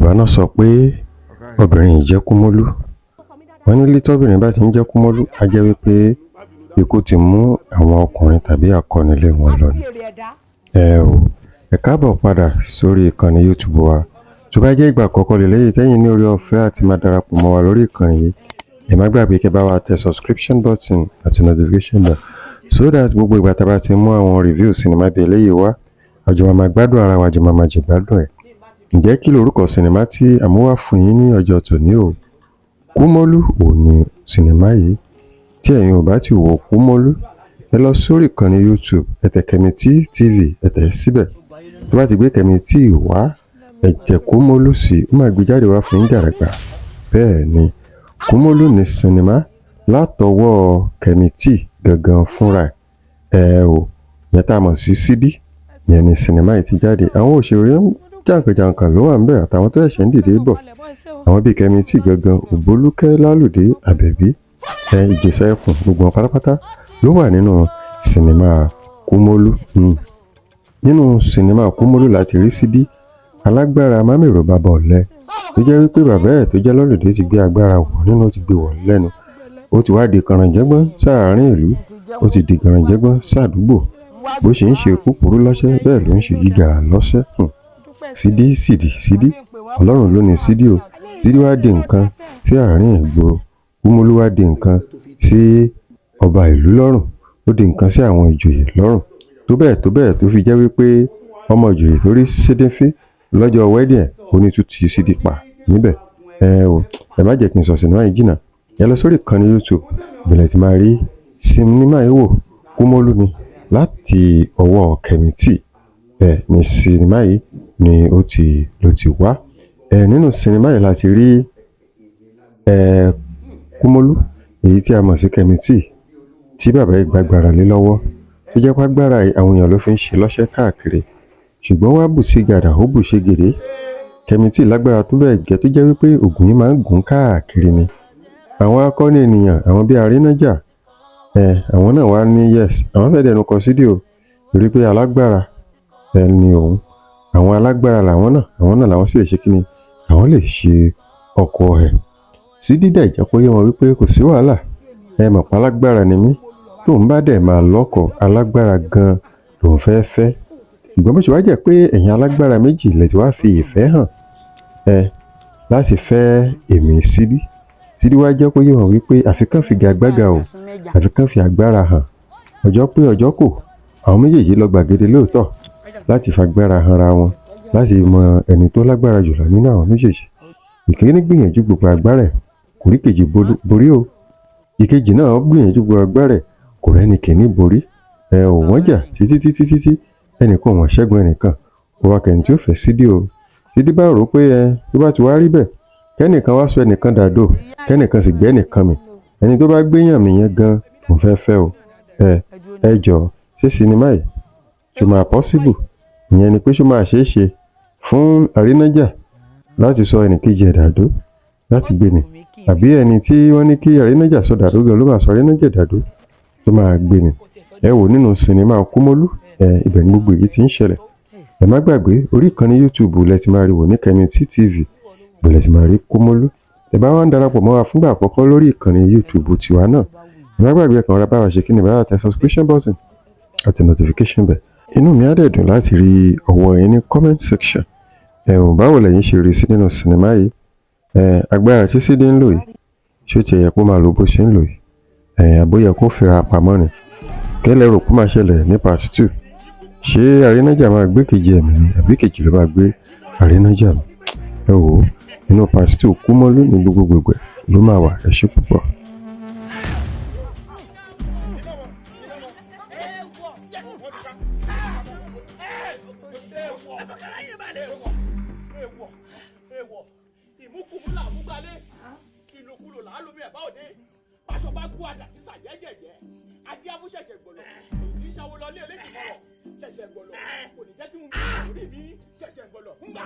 Yorùbá náà sọ pé obìnrin yìí jẹ́ Kúmólú. Wọ́n ní tọ́bìnrin bá ti ń jẹ́ Kúmólú, á jẹ́ wípé ikú ti mú àwọn ọkùnrin tàbí akọni ilé wọn lọ ni. Ẹ ò ẹ káàbọ̀ padà sórí ìkànnì YouTube wa. Tó bá jẹ́ ìgbà àkọ́kọ́ lélẹ́yìí tẹ́yin ní oore ọ̀fẹ́ àti máa darapọ̀ mọ́ wa lórí ìkànnì yìí, ẹ má gbàgbé kẹ́ bá wa tẹ subscription button àti notification bell so that gbogbo ìgbà tá a bá ti mú àwọn review sinimá bíi eléyìí wá, àjọ máa máa gbádùn ara wa, àjọ máa máa jẹ̀gbádùn ẹ̀. Ǹjẹ́ kí lorúkọ sinimá tí a mú wá fún yín ní ọjọ́ tòní o? Kúmólú ò ní sinimá yìí. Tí ẹ̀yin ò bá ti wò Kúmólú, ẹ lọ sórí ìkànnì YouTube, ẹ tẹ Kẹ́mi T TV, ẹ tẹ̀ síbẹ̀. Tó bá ti gbé Kẹ́mi T wá, ẹ tẹ Kúmólú sí i, ó máa gbé jáde wá fún yín gàràgbà. Bẹ́ẹ̀ ni, Kúmólú ní sinimá látọwọ́ Kẹ́mi T gangan fúnra ẹ̀. Ẹ ò, ìyẹn tá a mọ̀ sí Sídí, ìyẹn ni sinimá yìí ti jáde. Àwọn òṣèré jàǹkànjàǹkàn ló wà ńbẹ̀ àtàwọn tó ṣẹ̀ṣẹ̀ ń dìde bọ̀. Àwọn bíi Kẹ́mi T gangan, Ògbólúkẹ́ Lálùdé, Àbẹ̀bí, ẹ Ìjẹ̀ṣà Ẹkùn, gbogbo wọn pátápátá ló wà nínú sinimá Kúmólú. Nínú sinimá Kúmólú láti rí Sídí, alágbára mámèrò bàbá ọ̀lẹ tó jẹ́ wípé bàbá ẹ̀ tó jẹ́ Lálùdé ti gbé agbára wọ̀ nínú, ó ti gbé wọ̀ lẹ́nu. Ó ti wá di kànrànjẹ́gbọ́n sáàárín ìlú, ó ti di kànrànjẹ́gbọ́n sádùúgbò. Bó ṣe ń ṣe kúkúrú lọ́sẹ̀, bẹ́ẹ̀ ló ń ṣe gíga lọ́sẹ̀. Sídí, Sídí, Sídí, Ọlọ́run ló ní Sídí o. Sídí wá di nǹkan sí àárín ìgboro. Kúmólú wá di nǹkan sí ọba ìlú lọ́rùn, ó di nǹkan sí àwọn ìjòyè lọ́rùn. Tó bẹ́ẹ̀ tó bẹ́ẹ̀ tó fi jẹ́ wípé ọmọ ìjòyè tó rí Sídí fín lọ́jọ́ wedding ẹ̀, ó ní tún ti Sídí pa níbẹ̀. Ẹ ò, ẹ má jẹ́ kí n sọ sinimá yìí jìnnà. Ẹ lọ sórí ìkànnì YouTube, ìbẹ̀lẹ̀ tí máa rí sinimá yìí wò. Kúmólú ni láti ọwọ́ Kẹ́mi T. Ẹ ní sinimá yìí ni ó ti ló ti wá. Ẹ nínú sinimá yìí láti rí ẹ Kúmólú, èyí tí a mọ̀ sí Kẹ́mi T, tí bàbá yìí gbàgbára lé lọ́wọ́, tó jẹ́ pé agbára yìí àwọn èèyàn ló fi ń ṣe lọ́ṣẹ́ káàkiri. Ṣùgbọ́n wá bù sí gàdà, ó bù ṣe gèrè. Kẹ́mi T lágbára tó bẹ́ẹ̀ gẹ́ tó jẹ́ wípé ògùn yìí máa ń gùn káàkiri ni. Àwọn akọni ènìyàn, àwọn bíi Arínájà, ẹ àwọn náà wá ní yes, àwọn fẹ́ẹ́ dẹnu kọ Sídí o, torí pé alágbára ẹ ní òun. Àwọn alágbára làwọn náà, àwọn náà làwọn sì lè ṣe kíni, àwọn lè ṣe ọkọ ẹ̀. Sídí dẹ̀ jẹ́ kó yé wọn wípé kò sí wàhálà, ẹ mọ̀ pé alágbára ni mí, tóun bá dẹ̀ máa lọ́kọ, alágbára gan lòun fẹ́ fẹ́. Ṣùgbọ́n bó ṣe wá jẹ́ pé ẹ̀yin alágbára méjì lè ti wá fi ìfẹ́ hàn ẹ láti fẹ́ èmi Sídí. Sídí wá jẹ́ kó yé wọn wípé àfi kán figagbága o, àfi kán fi agbára hàn. Ọjọ́ pé ọjọ́ kò, àwọn méjèèjì lọ gbàgede lóòótọ́ láti fagbára hanra wọn, láti mọ ẹni tó lágbára jùlọ nínú àwọn méjèèjì. Ìkíní gbìyànjú gbogbo agbára ẹ̀, kò rí kejì borí o. Ìkejì náà gbìyànjú gbogbo agbára ẹ̀, kò rẹ́ni kìíní borí. Ẹ ò, wọ́n jà títí títí títí, ẹnìkan ò ṣẹ́gun ẹnìkan. Ó wá kẹ́ni tí ó fẹ́ Sídí o. Sídí bá rò ó pé ẹ tó bá ti wá rí bẹ́ẹ̀, kẹ́nìkan wá sọ ẹnìkan dàdó, kẹ́nìkan sì gbé ẹnìkan mì. Ẹni tó bá gbéyàn mì yẹn gan òun fẹ́ fẹ́ o. Ẹ ẹ jọ̀ọ́, ṣé sinimá yìí ṣó máa possible? Ìyẹn ni pé ṣó máa ṣeé ṣe fún Arínájà láti sọ ẹnìkejì ẹ̀ dàdó láti gbé mi, àbí ẹni tí wọ́n ní kí Arínájà sọ dàdó gan ló máa sọ Arínájà dàdó tó máa gbé mi? Ẹ wò nínú sinimá Kúmólú, ẹ ibẹ̀ ni gbogbo èyí ti ń ṣẹlẹ̀. Ẹ má gbàgbé, orí ìkànnì YouTube lẹ ti máa rí wò ní Kẹ́mi T TV, ibẹ̀ lẹ ti máa rí Kúmólú. Ẹ bá wá ń darapọ̀ mọ́ wa fúngbà àkọ́kọ́ lórí ìkànnì YouTube tiwa náà, ẹ má gbàgbé ẹ̀kan rẹ bá wa ṣe kí ni, bá wa tẹ subscription button àti notification bell. Inú mi á dẹ̀ dùn láti rí ọwọ́ yín ní comment section. Ẹ ò, báwo lẹ̀yin ṣe rí sí nínú sinimá yìí? Ẹ agbára tí Sídí ń lò yìí, ṣó ti yẹ kó máa lo bó ṣe ń lò yìí? Ẹ àbóyẹ kó fira pamọ́ ni? Kẹ́lẹ́ rò kó máa ṣẹlẹ̀ ní part two? Ṣé Arínájà máa gbé kejì ẹ̀mí ni, àbí kejì ló máa gbé Arínájà mi? Ẹ wò ó, nínú part two Kúmólú ní gbogbo ẹ̀ ló máa wà. Ẹ ṣé púpọ̀. Ìmúkùmú là mú gbalé, ìlòkulò là á lómi ẹ̀bá òde. Báṣọ bá kú àdà sísà jẹ́jẹ̀jẹ́, adé afúnṣẹ̀ṣẹ̀ gbọ̀lọ̀, èyí tí ń ṣàwó lọ lé eléjì mọ̀rọ̀ ṣẹ̀ṣẹ̀ gbọ̀lọ̀, kò ní jẹ́ kí n bí orí mi ṣẹ̀ṣẹ̀ gbọ̀lọ̀ ńgbà.